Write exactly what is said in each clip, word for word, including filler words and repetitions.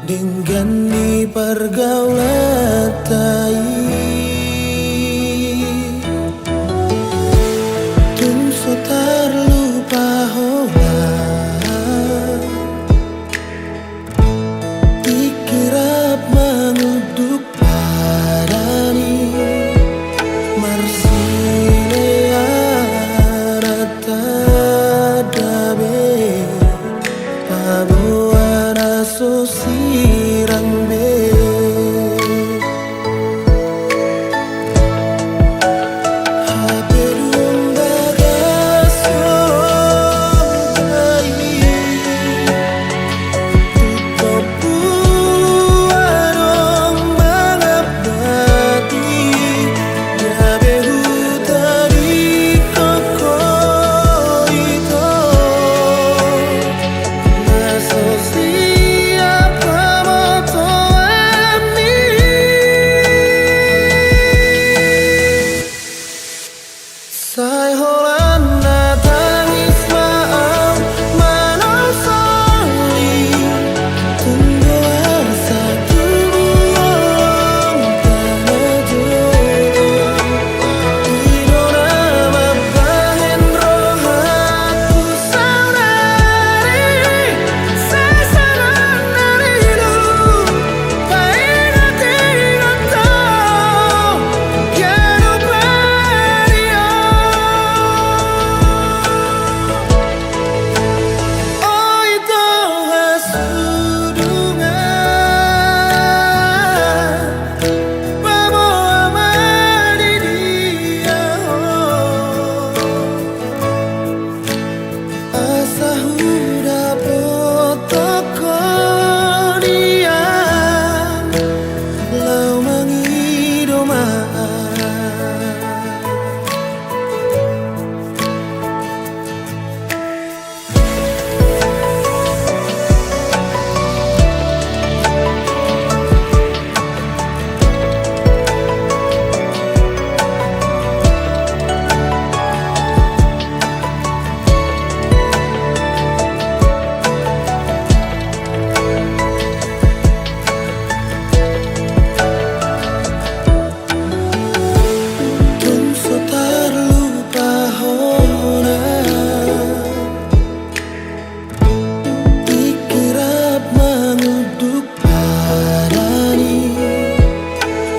Denggan ni pargaulanta i, tung so tarlupa hona. Tingki rap mangunduk badan i, marsilean tanda be, paboa na so sirang be. Hape dung bagas holong ta i, tu tompu adong mangambati, gabe hutadingkon ho ito, na so siap pamotoanmi. Sai holan na tangis ma au manang soli, tung do asa tubu holong ta na jolo. I do na mambahen rohangku saudari, sai saudari, paingot-ingot ho ganup ari on. O ito hasudungan, paboa ma di dia ho, asa hudapot ho nian, laho mangido ma. Tung so tarlupa hona, tingki rap mangunduk badan i,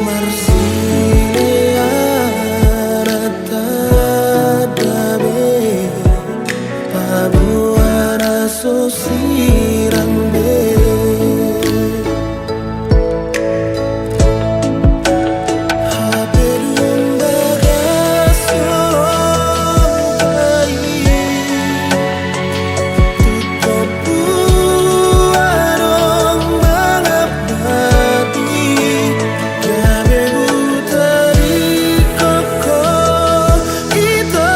marsilean tanda be, paboa na so sirang be. Hape dung bagas holong ta i, tu tompu adong mangambati, gabe hutadingkon ho ito,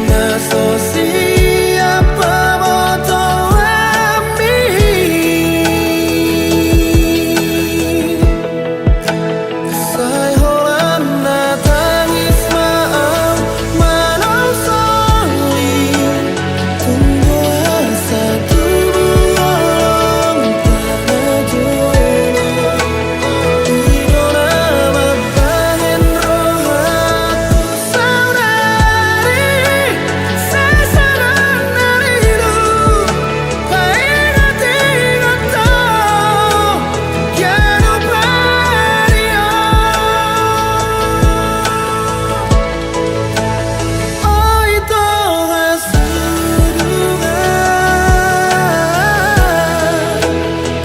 na so siap pamotoanmi. Sai holan na tangis ma au manang soli, tung do asa tubu holong ta na jolo. I do na mambahen rohangku saudari, sai saudari, paingot-ingot ho ganup ari on. O ito hasudungan,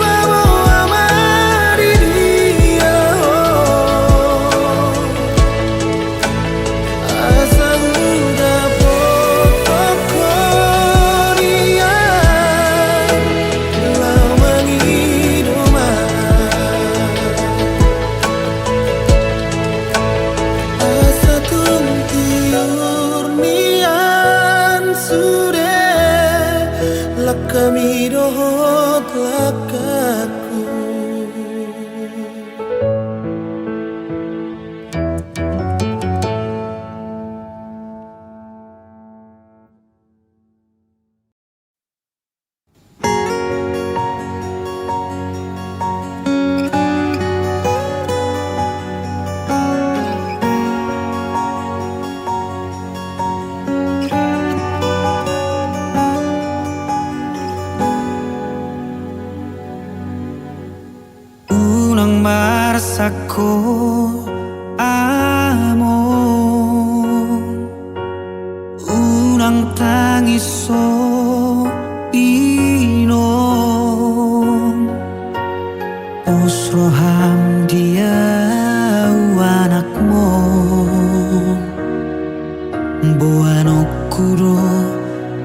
paboa ma di dia ho, asa hudapot ho nian, laho mangido ma. Asa tung tiur nian sude langkami dohot langkangku. Sangko among, unang tangis ho inom. Pos roham di ahu anakmon, boanonku do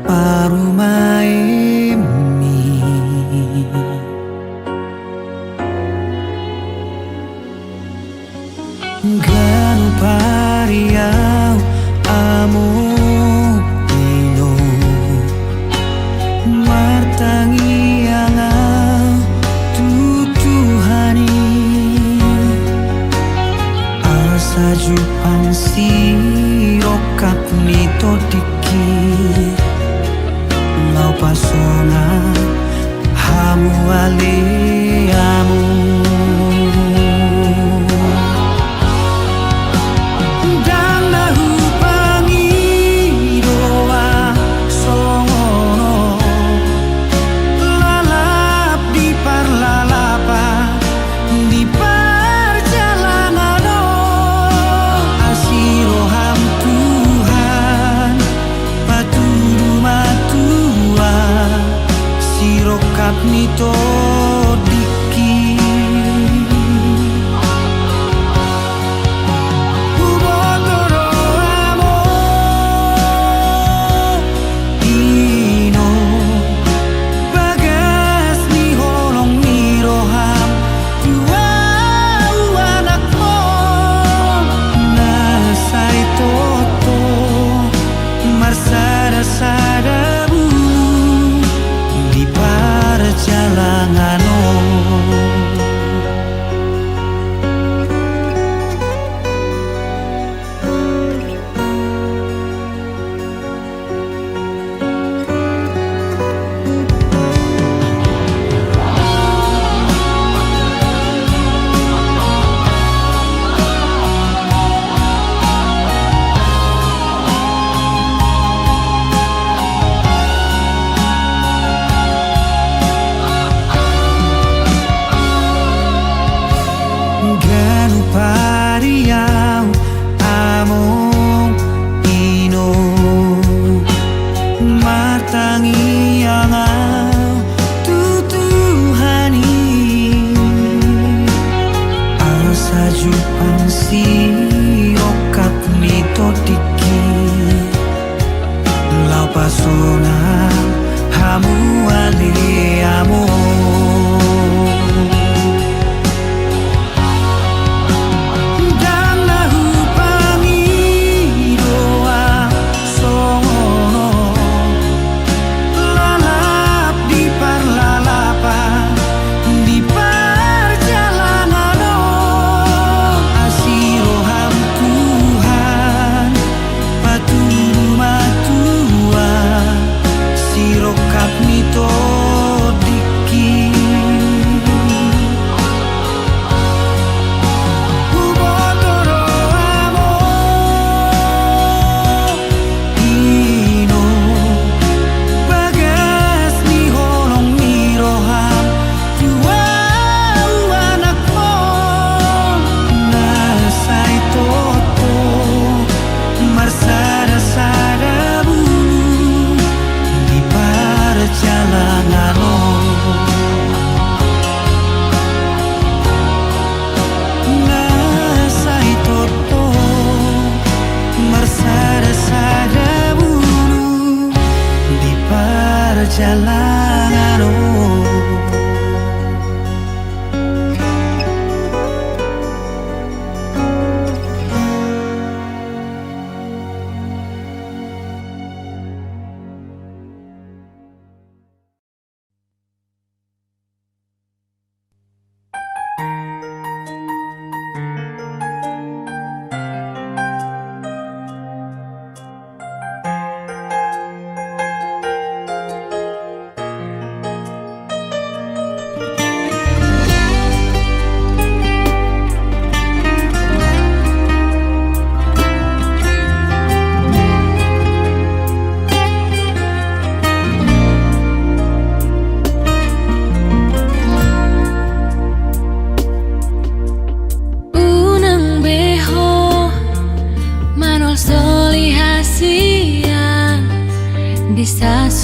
parumaenmi. Ganup ari ahu among inom, martangiang ahu tu Tuhan i, asa jumpang sirongkap ni tondingki, laho pasonang hamu ale among. Ndang na hupangido ahu songon on, lalap di parlalapan, di parjalangan on. Asi roham Tuhan, patudu ma tu ahu sirongkap ni tondingki. Huboto do among inom, bagas ni holong ni roham tu ahu anakmon, na sai toto marsada-sada bulu di parjalangan on. Ganup ari ahu among inom, martangiang ahu tu Tuhan i, asa jumpang sirongkap ni tondingki, laho pasonang hamu ale among. Ndang na hupangido ahu songon on, lalap di parlalapan, di parjalangan on. Asi roham Tuhan, patudu ma tu ahu sirongkap ni tondingki. Huboto do among inom, bagas ni holong ni roham tu ahu anakmon, na sai toto marsada-sada bulu di parjalangan on. Na sai toto marsada-sada bulu di parjalangan on.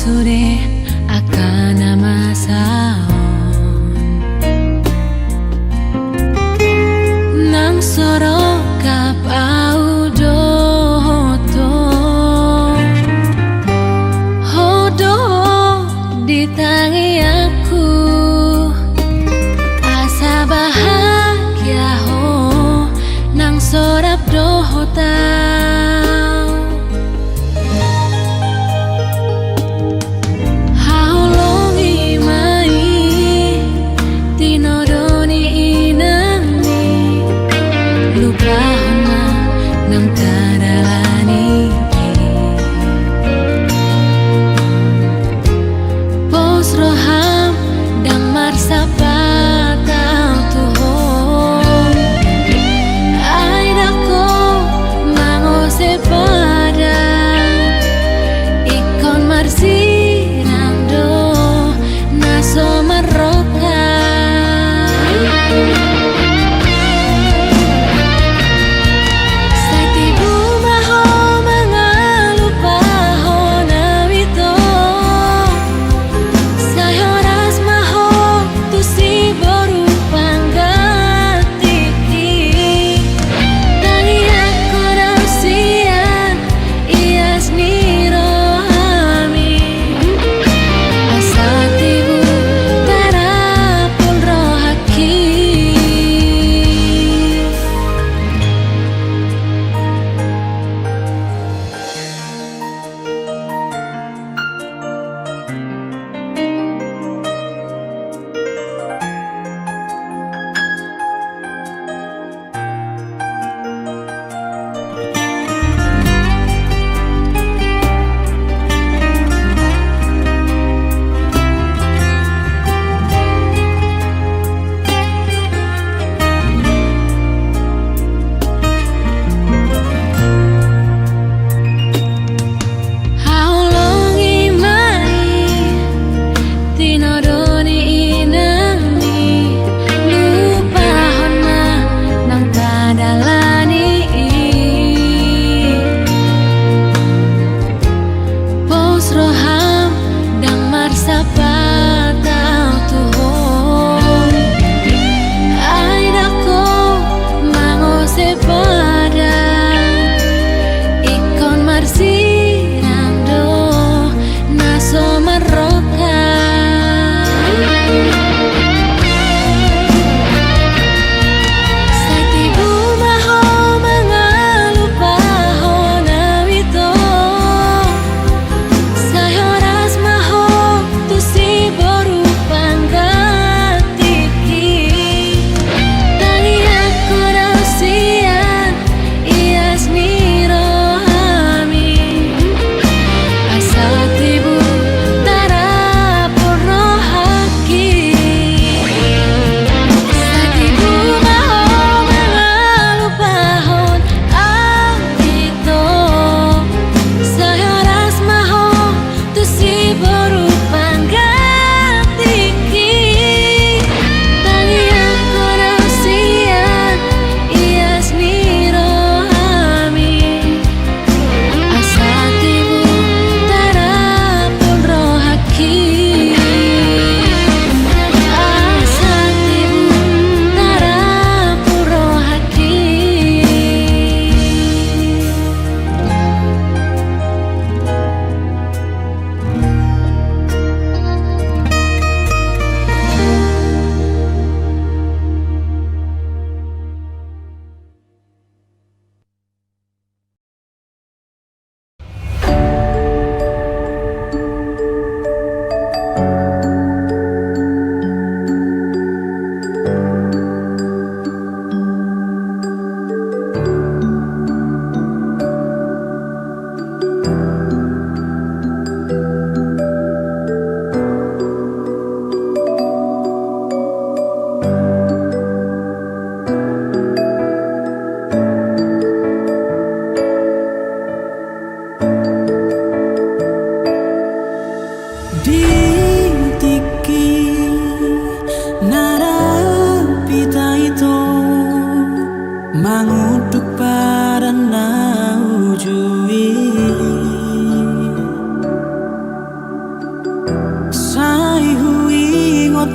Sude angka na masa on, nang so rongkap ahu dohot ho, ho do di tangiangku. Asa bahagia ho nang so rap dohot au. Haholongi ma i tinodo ni inang i, lupahon ma nang tadalani i. Pos roham ndang marsapat au tu ho.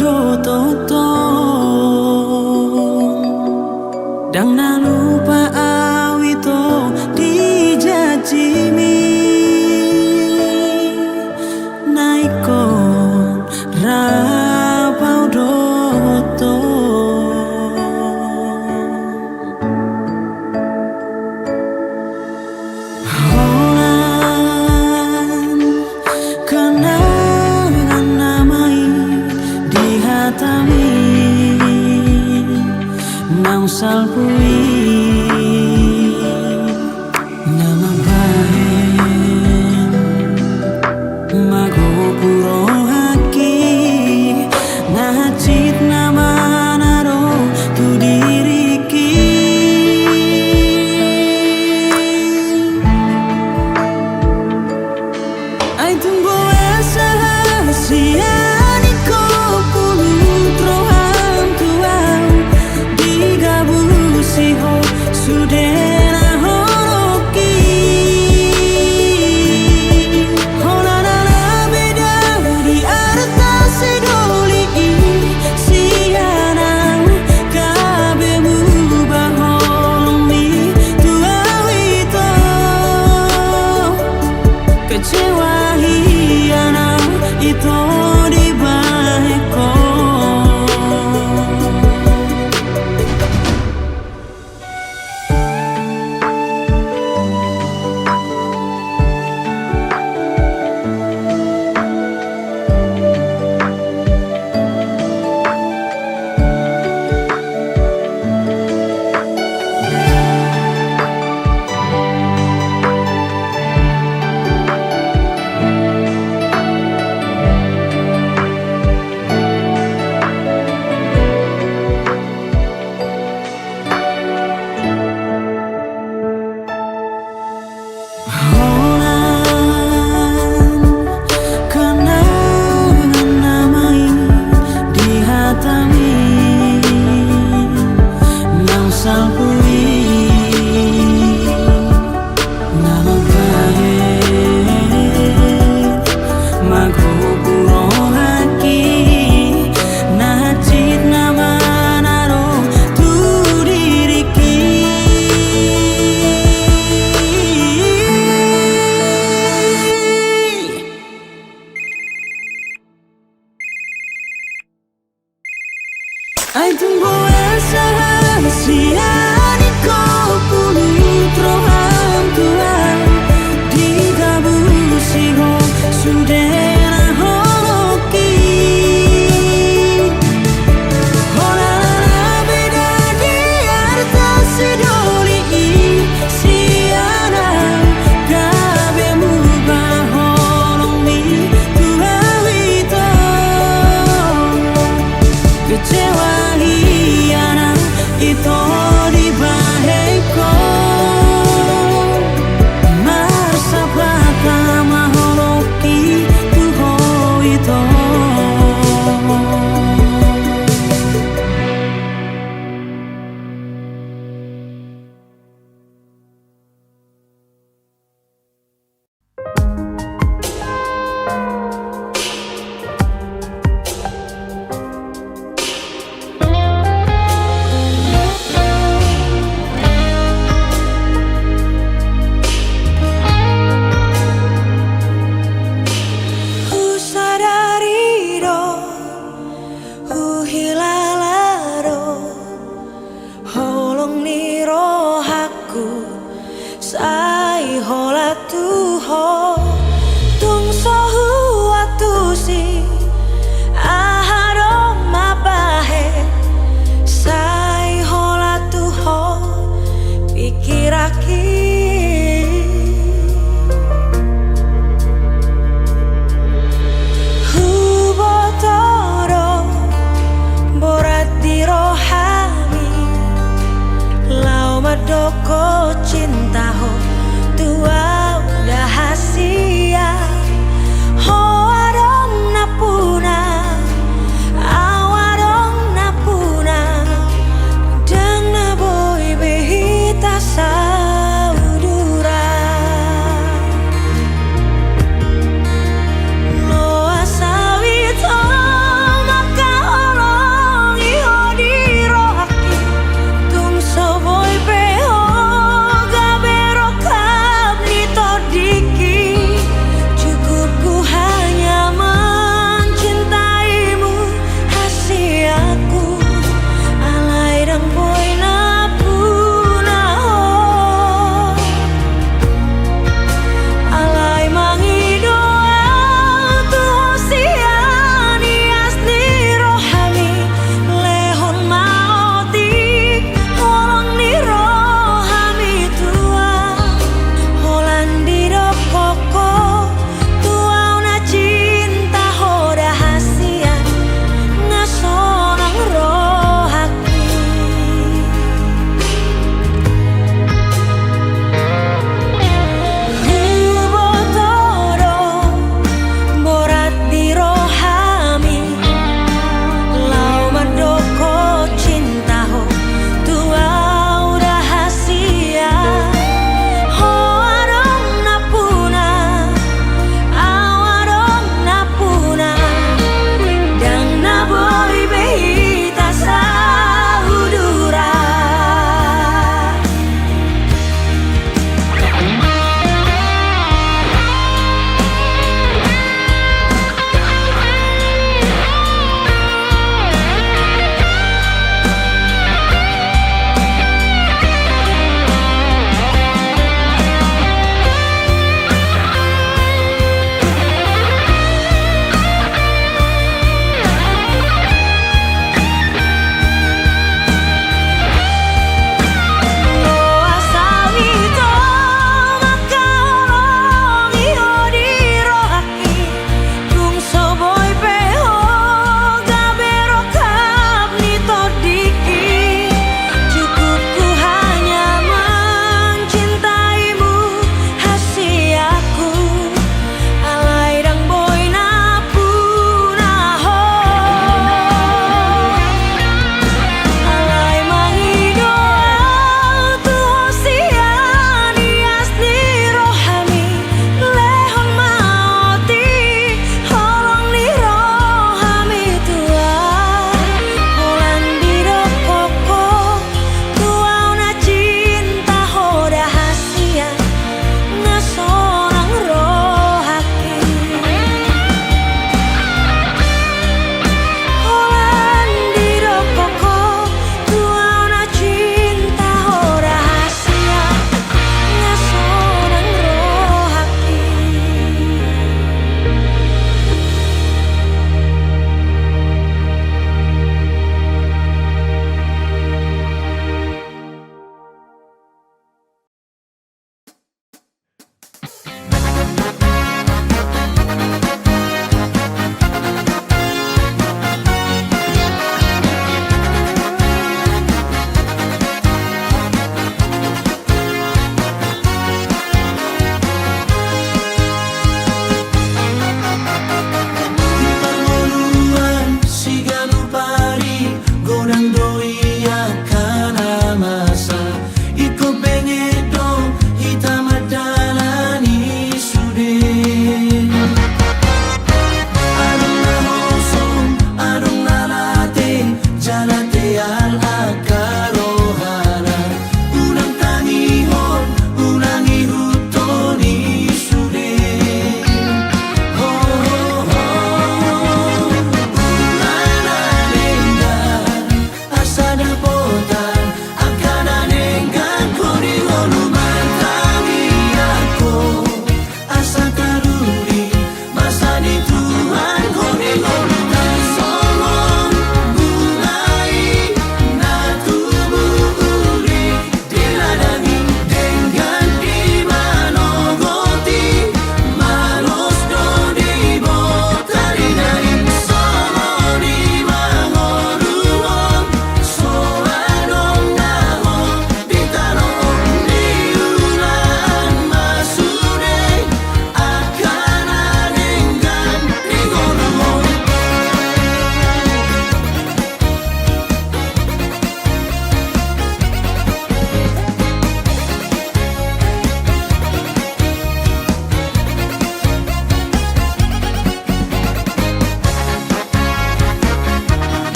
do toto. Ndang na lupa au ito di janjimi, na ingkon rap au do toto. Holan kenangan na main di hatami, naung salpu i na mambahen. Mago tu rohangki, na hansit na manaro tu diringki. Ai tung boasa hasian ingkon pulut roham tu au, digabusi ho sude na holongki. Holan na beda di arta sidoli i, sian au gabe muba holongmi tu au ito. Kecewa hian au ito dibahen ho. Holan kenangan na main di hatami, naung salpu i na mambahen. Mago tu rohangki, na hansit na manaro tu diringki. Ai tung boasa hasian ingkon pulut roham tu au, digabusi ho sude na holongki. Holan na beda di arta sidoli i, sian au gabe muba holongmi tu au ito. Kecewa hian au ito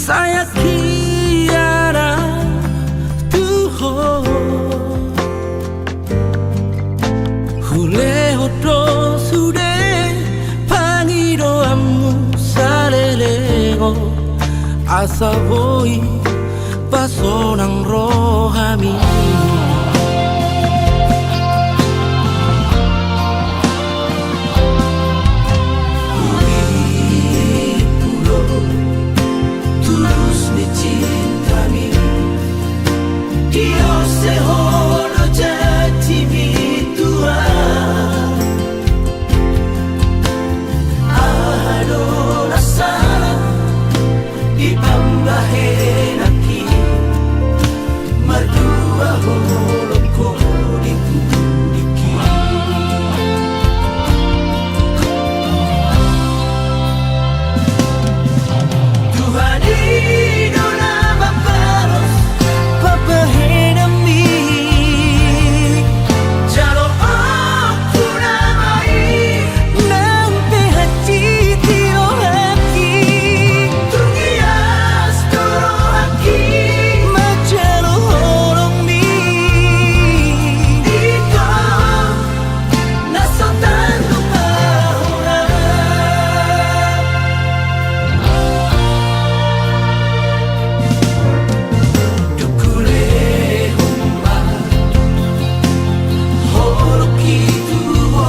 Sayang hian au tu ho. Hulehon do sude pangidoanmu saleleng on, asa boi pasonang rohami. Uli pulo tulus ni cintami, diosehon do janjimi Tuhan. Aha do na sala di pambahenanki, mardua holongku di pudingki. Tuhan i do na mambalos pambahenanmi. Jalo ampun nama i, nang pe hansit do rohangki. Tung ias do rohangki manjalo holongmi. Ito na so tarlupa hona. Dung hulehon ma holongki tu ho,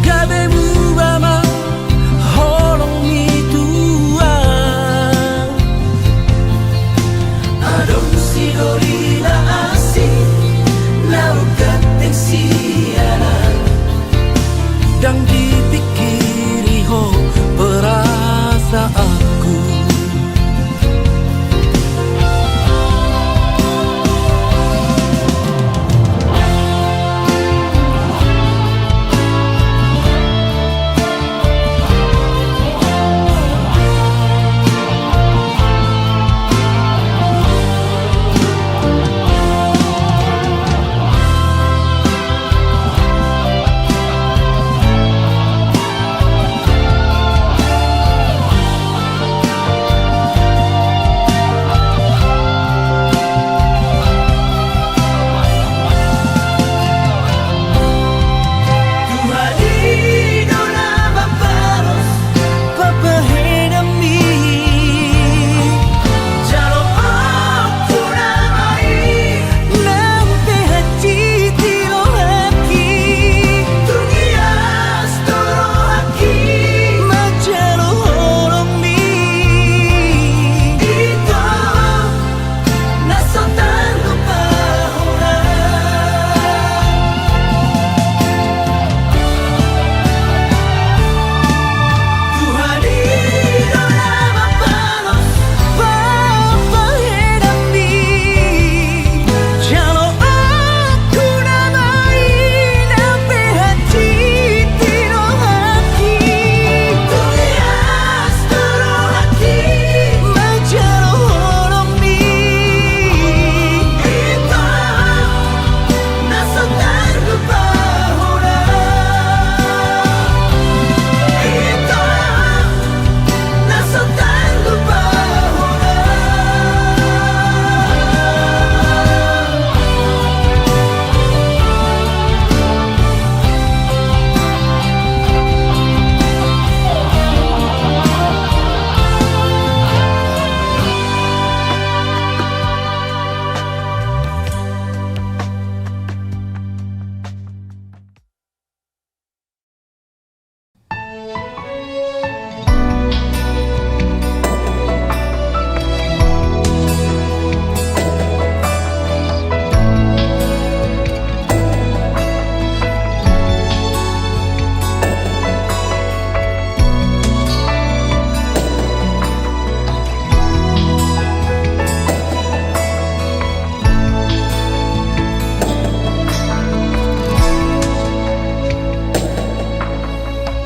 gabe muba ma holongmi tu ahu. Adong sidoli na asing, na ganteng sian ahu. Ndang dipingkiri ho perasaanku.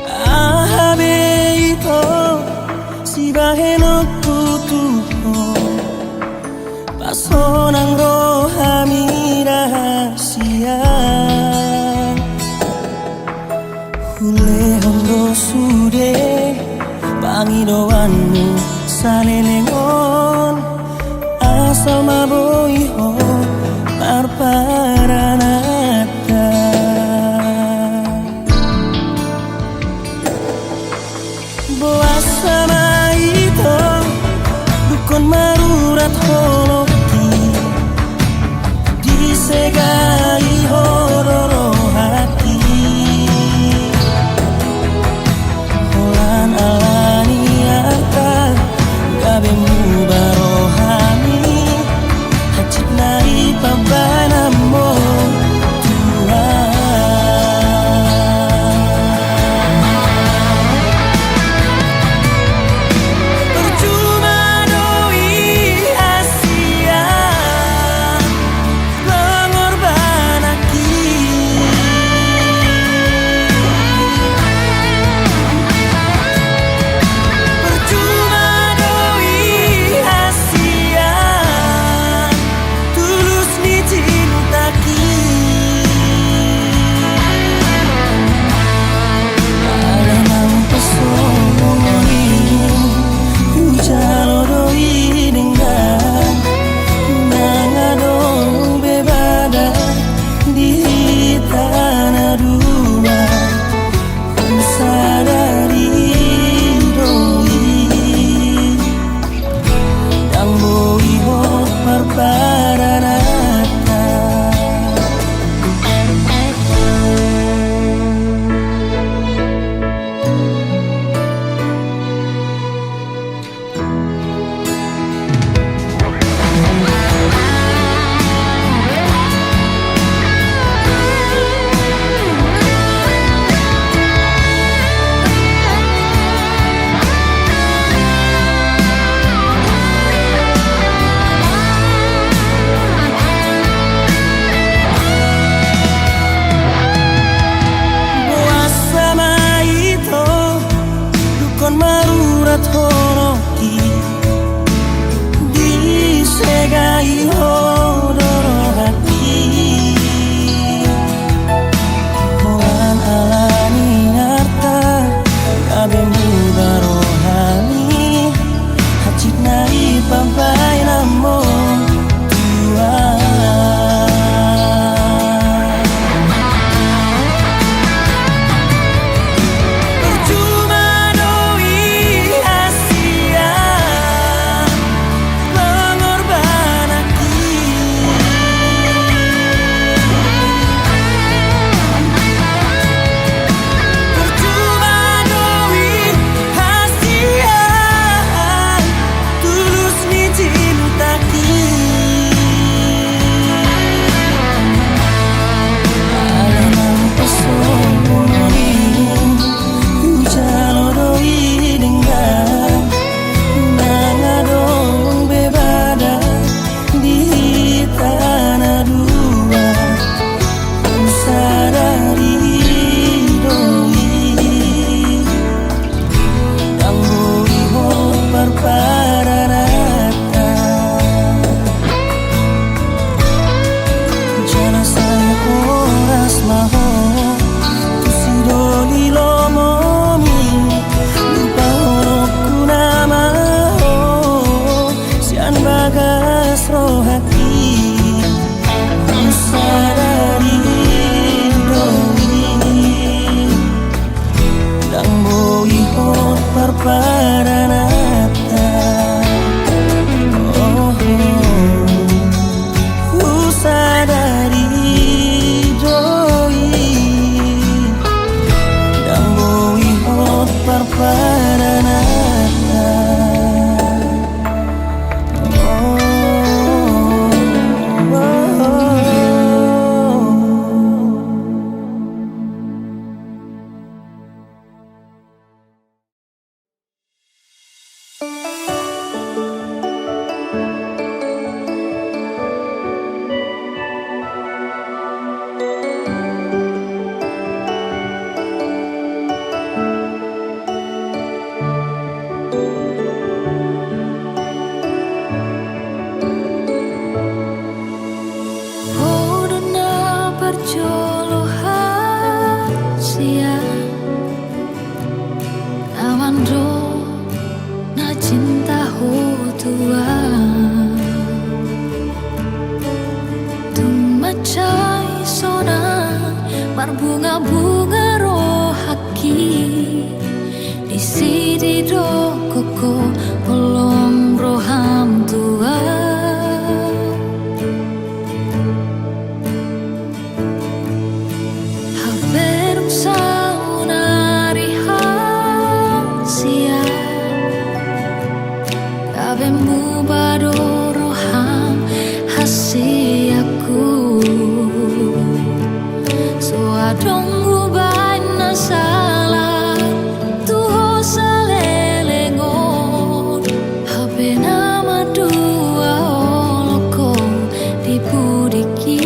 Aha be ito sibahenonku tu ho, pasonang rohami rahasia. Hulehon do sude pangidoanmu Saleleng on, asa ma boi ho marparananta. Boasa ma ito, dungkon marurat holongki, disegai ho do rohangki. Holan ala ni arta, gabe muba rohami, hansit na i pambahenanmu, Tuhan. Percuma do i hasian mangorbananki. Percuma do i hasian tulus ni cintaki. Alai naung pasomong i, hujalo do i denggan, unang adong be badan di hita na dua. Husadari do i, ndang boi hot marparananta. Boasa ma ito, dungkon marurat holongki, disegai ho do rohangki. Holan ala ni arta, gabe muba rohami, hansit na i pambahenanmu, Tuhan. Percuma do i hasian mangorbananki. Percuma do i hasian tulus ni cintaki. Alai naung pasomong i, hujalo do i denggan, unang adong be badan di hita na dua. Husadari do i, ndang boi hot marparananta. Jala sai horas ma ho tu sidoli lomomi, lupa holongku nama ho sian bagas rohangki. Husadari do i, ndang boi hot marparananta. Oh, husadari do i, ndang boi hot marparananta. Didok ho holong roham Tuhan. Hape dung saonari hasian, gabe muba do roham hasianku. So adong hubaen na sala tu ho saleleng on, hape na madua holongku di pudiki.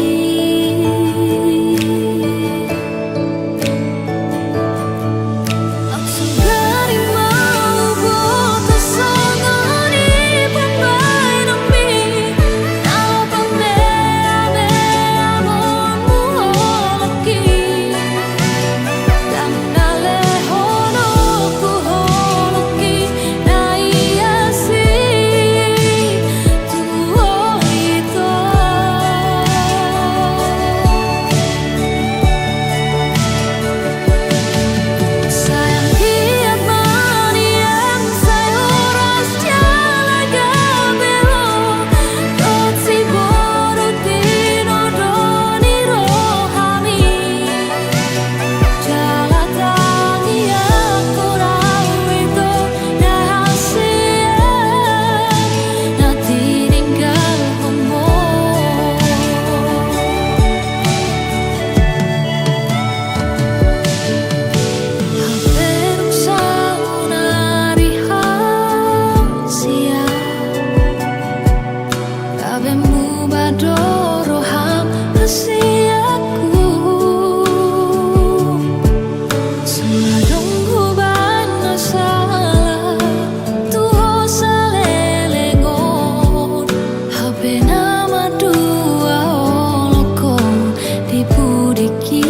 Gabe muba do roham hasianku. So adong hubaen na sala tu ho saleleng on, hape na madua holongku di pudiki.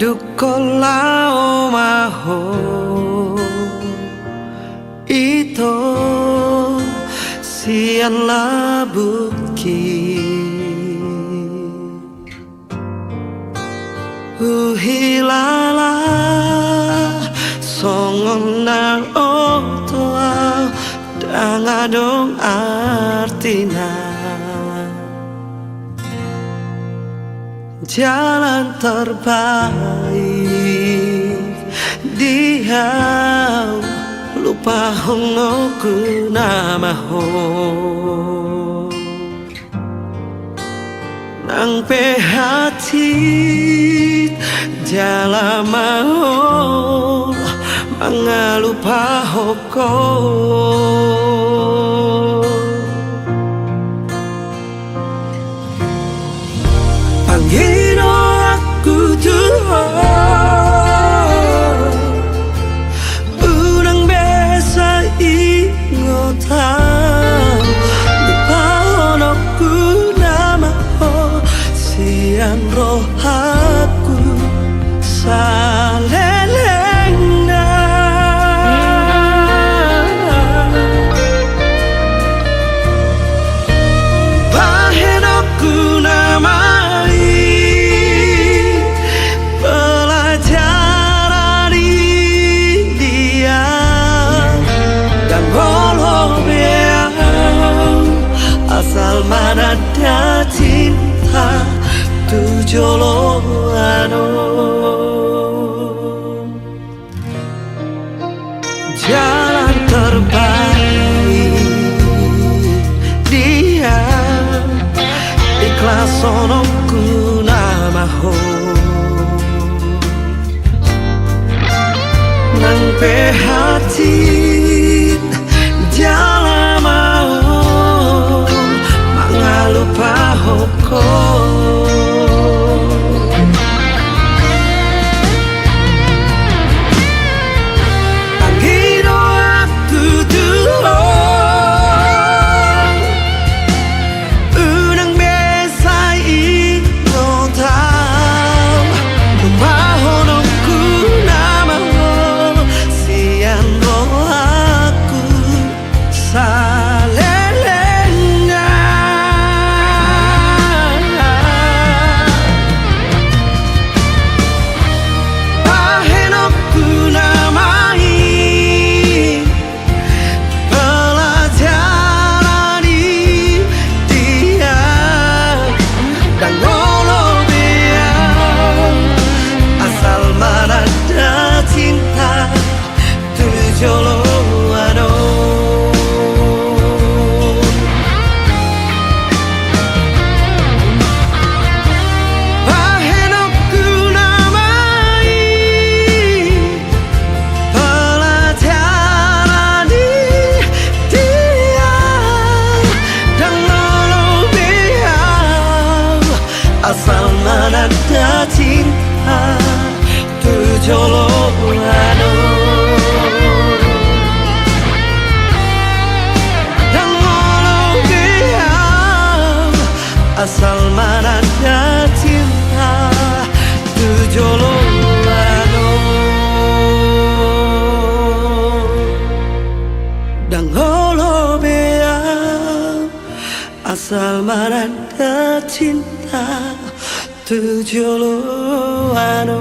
Dung laho ma ho, ito, sian labukki. Huhilala songon na oto ahu, ndang adong artina. Jalan terbaik di au, lupahononku nama ho. Nang pe hansit jala maol mangalupahon ho. Pangidoanku tu ho, unang be sai ingot au, lupahononku nama ho sian rohangku salelengna. Bahenonku nama i, pelajaran i dia, ndang olo be au asal mananda cinta tu joloan on. Jalan terbaik dia, ikhlashononku nama ho. Nang pe hansit jala maol mangalupahon ho. Pangidoanku tu ho, unang be sai ingot au, lupahononku nama ho sian rohangku salelengna. Bahenonku nama i, pelajaran i dia, ndang olo be au asal mananda cinta tu joloan on. Bahenonku nama i, pelajaran i dia, ndang olo be au asal mananda cinta tu joloan on. Ndang olo be au asal mananda cinta tu joloan on. Ndang olo be au asal mananda cinta tu joloan on.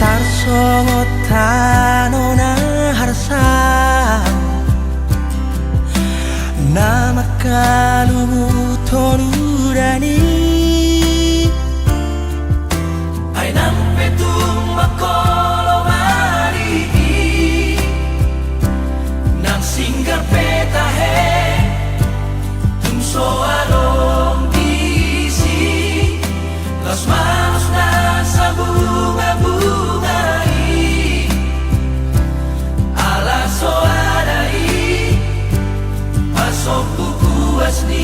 Tarsongon tano na harsa, na mangkalumuthon udan i. Ai nang pe tung mangkolo mari i, nang singgar pe tahe, tung so adong disi, las manos na sabungabunga i. Ala so ada i pasombu uas ni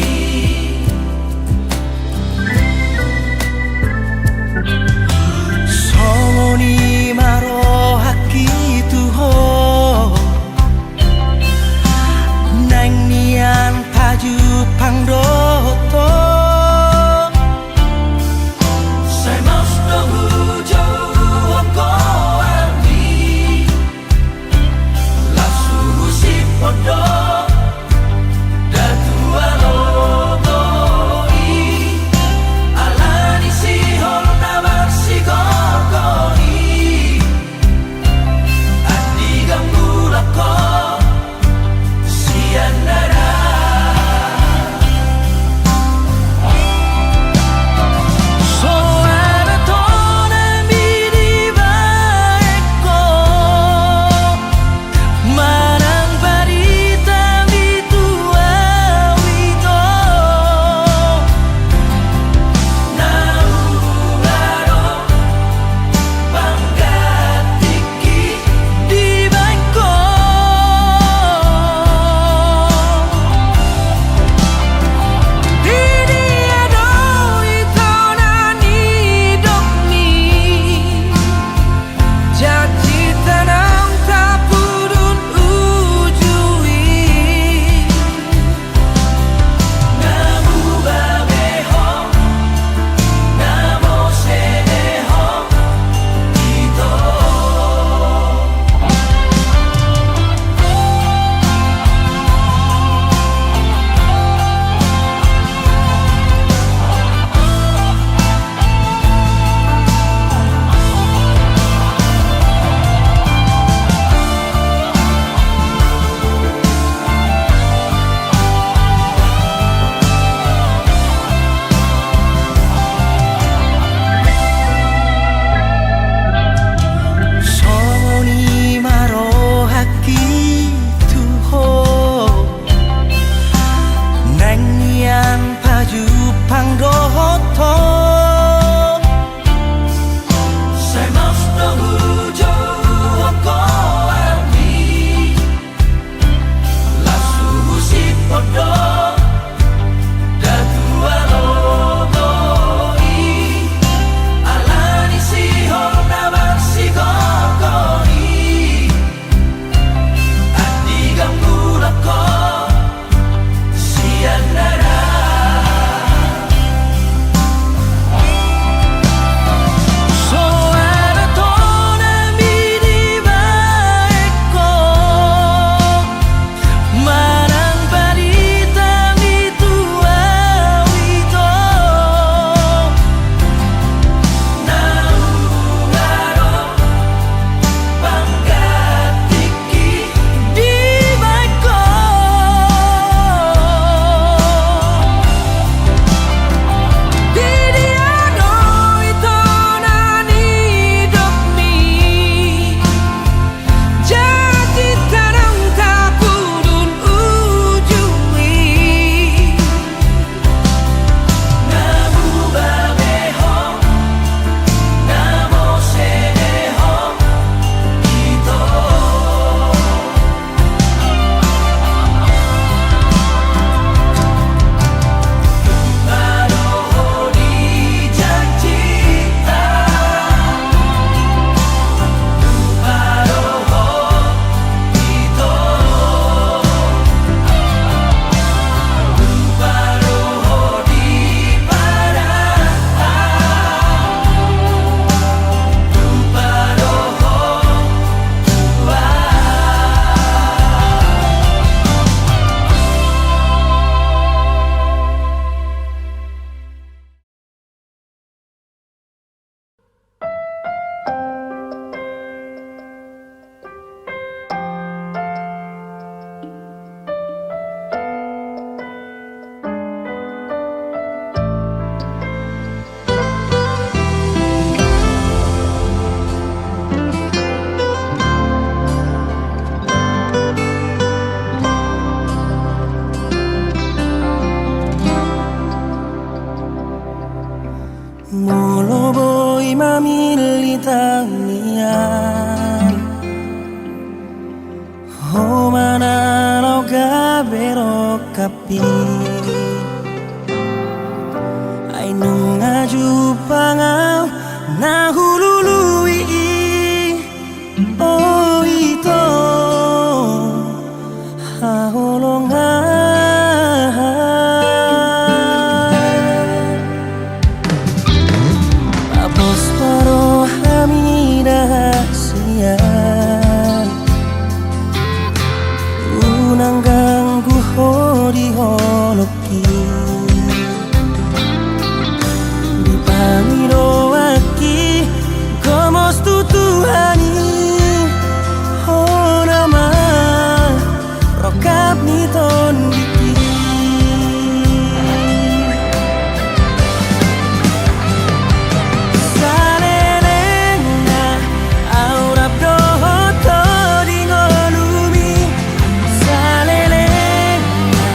Mamillit au nian, ho ma na laho gabe rongkap i. Ai nunga jumpang au na hulului i, o ito, haholongan. Pos ma rohami da hasian, unang ganggu ho di holongki. Dipangidoanki gomos tu Tuhan i, hona ma rongkap ni tondingki. Saleleng na au rap dohot ho di ngolumi. Saleleng na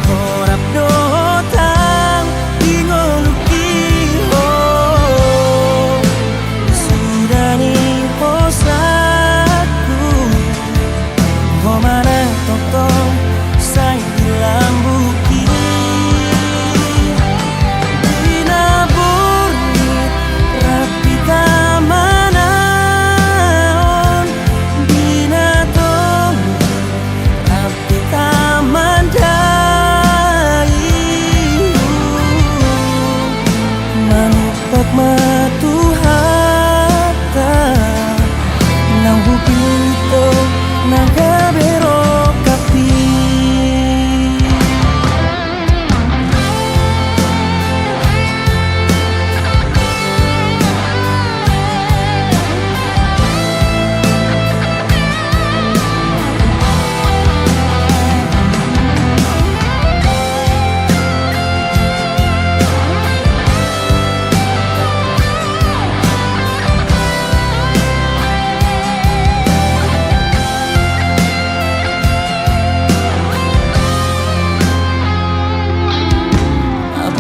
ho rap dohot au di ngolungki, ho. Suda ni hosangku, ho ma na tongtong sai di lambungki. Di na borngin rap hita manaon, di na tongging rap hita mandaihon. Manumpak ma Tuhanta, naung hupillit ho na gabe rongkap i.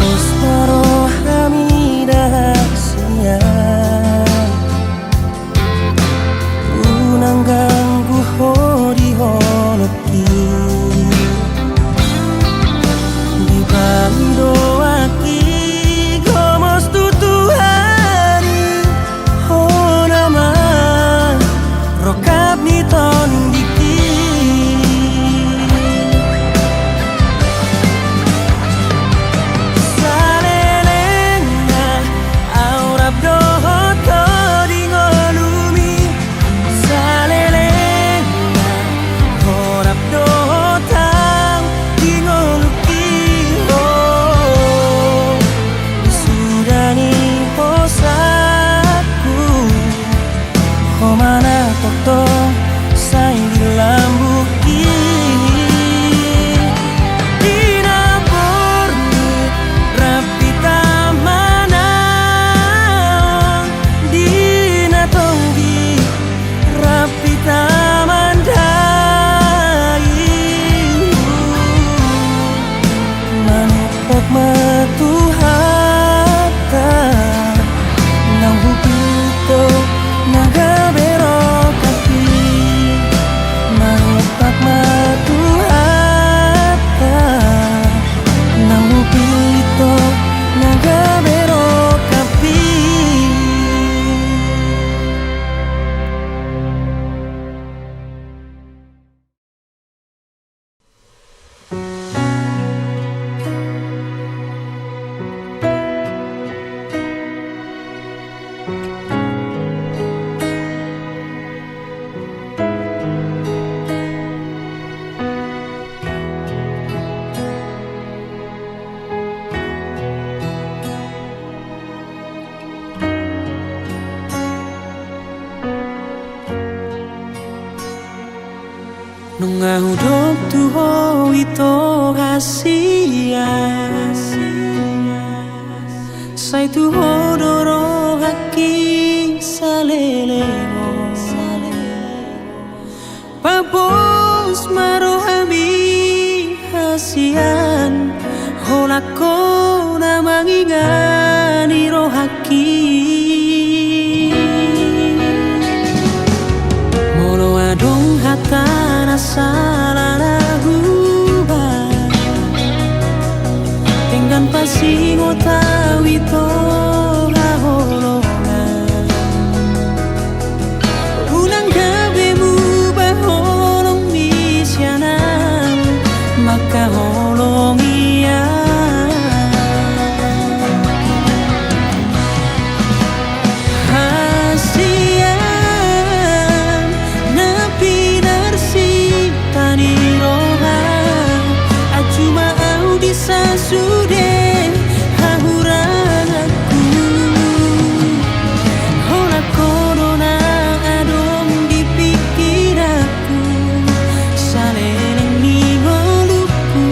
Pos ma rohami da hasian, unang ganggu ho di holongki. Dipangidoanki gomos tu Tuhan i, hona ma rongkap ni tondingki. Saleleng na au rap dohot ho di ngolumi. Saleleng na ho rap dohot au di ngolungki, ho. Di suda ni hosangku, ho ma na tongtong sai di lambungki. Di na borngin rap hita manaon, di na tongging rap hita mandaihon. Manumpak ma Tuhanta, naung hupillit ho na gabe rongkap i. Manumpak ma Tuhanta, naung hupillit ho na gabe rongkap i. Nunga hudok tu ho ito hasian, sai tu ho do rohangki saleleng on. Pos ma rohami hasian, holan ho na mangingani rohangki. Pasingot au ito haholongan. Unang gabe muba holong ni sian au mangkaholongi au. Hasian na pinarsita ni roha, anju ma au disa sude hahuranganku. Holan ho do na adong di pingkiranku, saleleng ni ngolungku.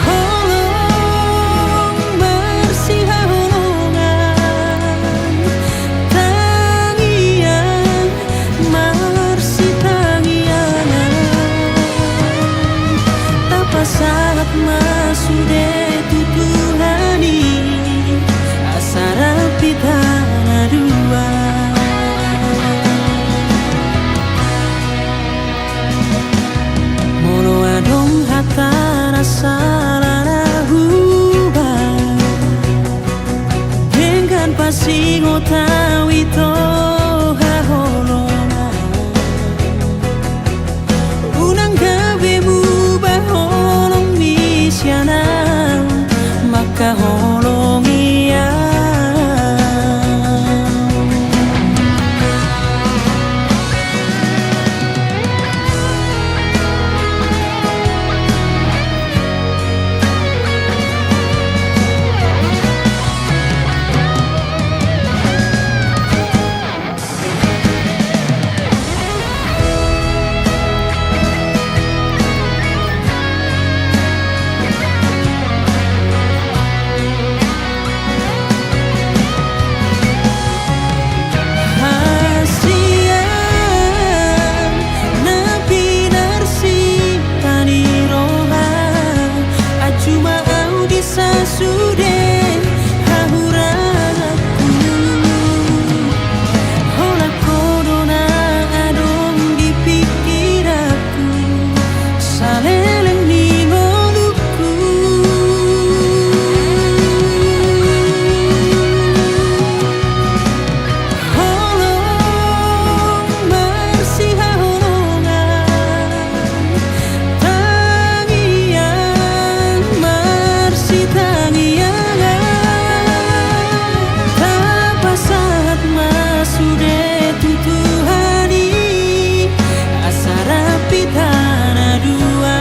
Holong marsihaholongan, tangiang marsitangiangan, tapasahat ma sude tu Tuhan i, asa rap hita na dua. Molo adong hata na sala na hubahen, denggan pasingot au ito haholongan. Unang gabe muba holong ni sian au mangkaholongi au. Hasian na pinarsita ni roha, anju ma au disa sude hahurangan. Holan ho do na adong di pingkiranku, saleleng ni ngolungku. Holong marsihaholongan, tangiang marsitangiangan, tapasahat ma sude tu Tuhan i, asa rap hita na dua.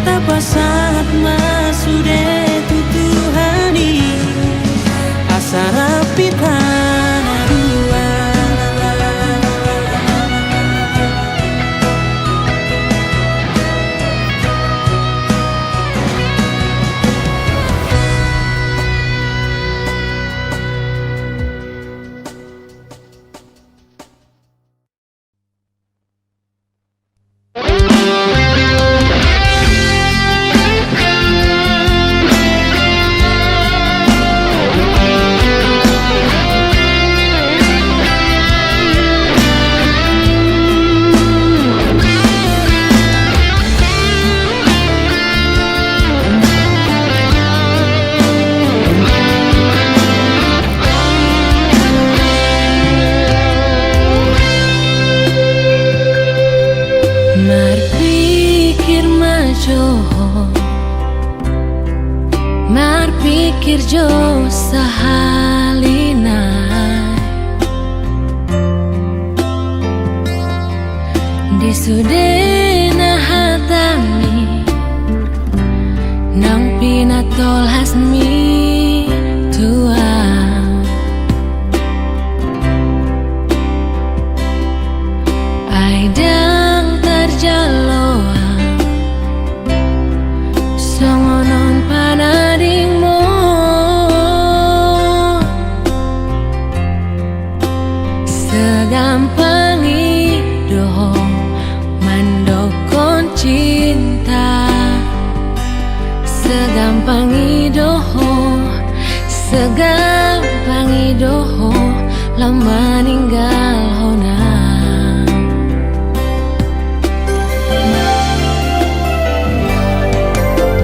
Tapasahat ma sude tu Tuhan i, asa rap hita na dua. Marpikir ma jo ho, marpikir jo sahali nai. Di sude na hatami, naung pinatolhasmi tu ahu. Ai ndang tarjalo ahu songon on panadingmon. Segampang i do ho mandokkon cinta. Segampang i do ho, segampang i do ho Lam maninggal hona.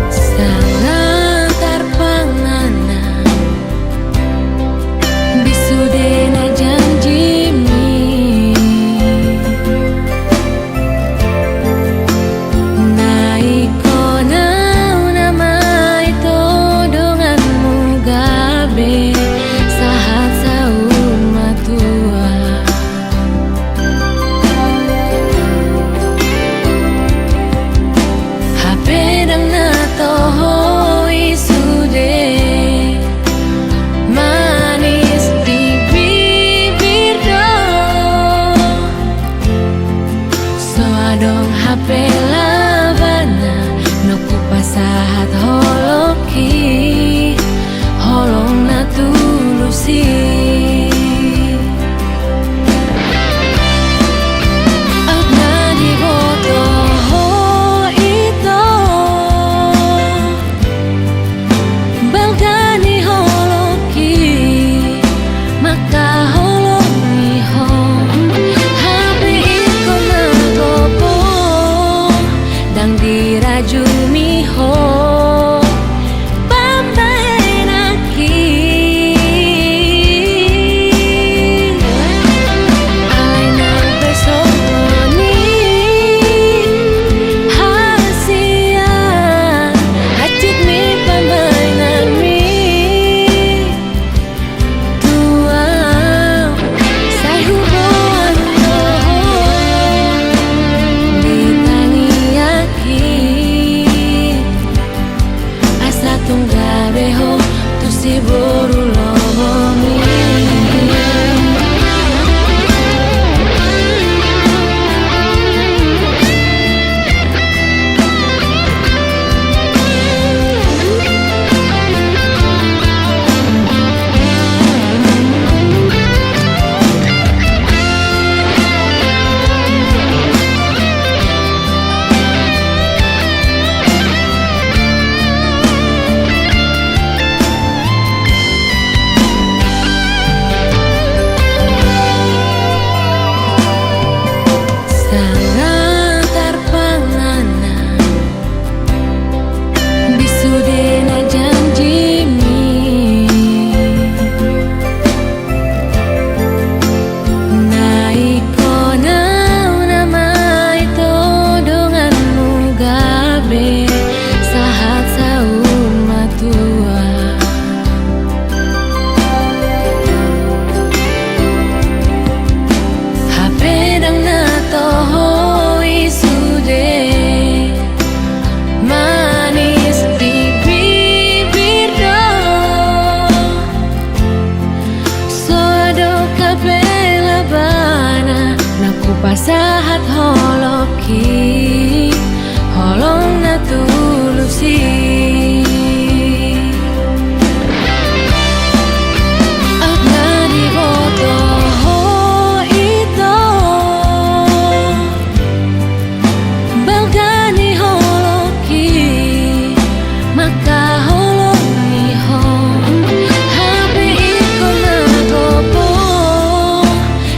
Sanga tarpangana. Bis sude na janjimi. Na ingkon au nama ito donganmu gabe sahat saur matua. Hape ndang na toho i sude manis di bibir do. So adong hape labana na hupasahat holongki, holong na tulus i. Aut na diboto ho ito. Balga ni holongki, mangkaholongi ho. Hape ingkon na gopo, ndang dirajumi ho pambahenanki. Alai nang pe songon i hasian, hansit ni pambahenanmi tu au, sai huboan do ho di tangiangki. Asa tung gabe ho tu siboru lomomi. Sanga tarpangana. Bis sude na janjimi. Na ingkon au nama ito donganmu gabe sahat saur matua. Hape ndang na toho i sude manis di bibir do. So adong hape labana na hupasahat holongki, holong na tulus i. Aut na diboto ho ito. Balga ni holongki, mangkaholongi ho. Hape ingkon na gopo,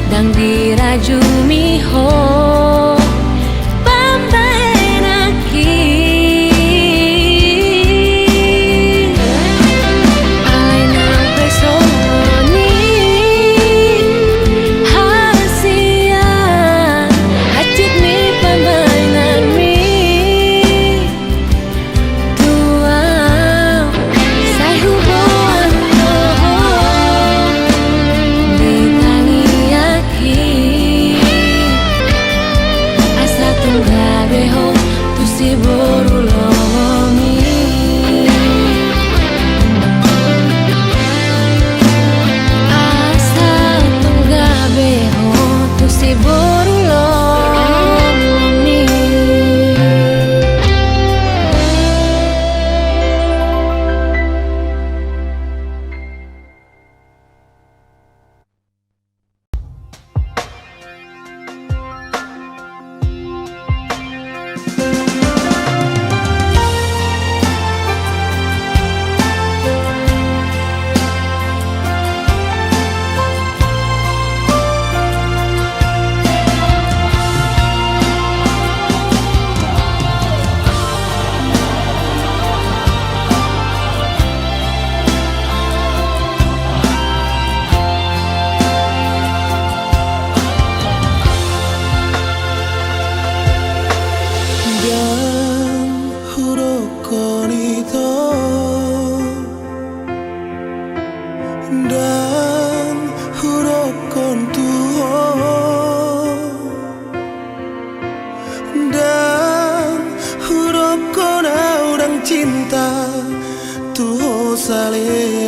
ndang dirajumi ho pam Kon tu ho, ndang hudokkon au ndang cinta tu ho sale.